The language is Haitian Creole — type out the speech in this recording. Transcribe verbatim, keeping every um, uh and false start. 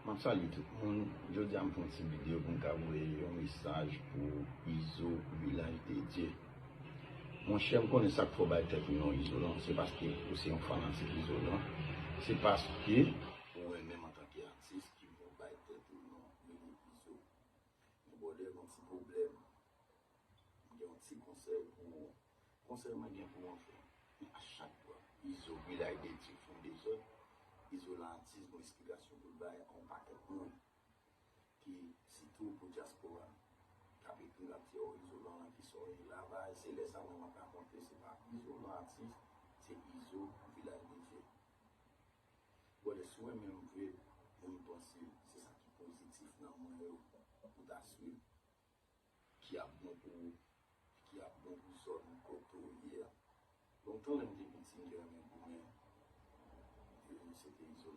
M ap salye tout moun. Jodi a m fè yon ti videyo pou m ka voye yon mesaj pou Izo Vilaj de Dye. Monchè, m konnen sa k fè w bay tèt ou non Izo lan, se paske ou se yon fanatik Izo lan. Se paske ou renmen m antanke atis ki fè w bay tèt ou non rele Izo. Men brother, gen yon ti pwoblèm. M gen yon ti konsèy pou ou. Konsèy mwen gen pou ou anfen. Men a chak fwa Izo Vilaj de Dye fè yon dezòd, Izo lan atis gon esplikasyon pou l bay a yon pakèt moun ki sitou pou dyaspora k ap ekri l ap di, oh, Izo lan ki sòti lavaj, se lè sa mwen m ap rakonte, se pa Izo lan atis, se Izo Vilaj de Dye. Brother, si w renmen m vre, mwen m panse se sa ki pozitif nan mwen yo pou ta swiv, ki ap bon pou ou, ki ap bon pou zòn kote w ye a. Lontan lè m te piti, m te renmen goumen. E se te Izo